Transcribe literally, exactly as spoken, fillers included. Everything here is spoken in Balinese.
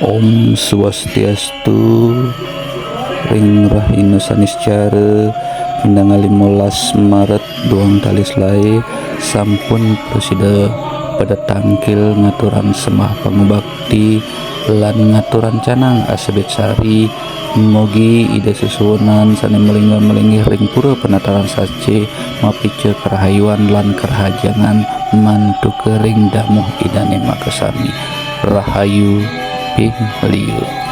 Om Swastiastu. Ring rahina Saniscara, pinanggal limolas Maret duang tali selaé, sampun prasida pada tangkil ngaturang sembah pangubakti lan ngaturang canang asebet sari. Mugi Ida Sesuhunan sané malingga-malinggih ring pura Penataran Saci mapica karahayuan lan karahajengan mantuka ring damuh Idané makasami. Rahayu ping liu.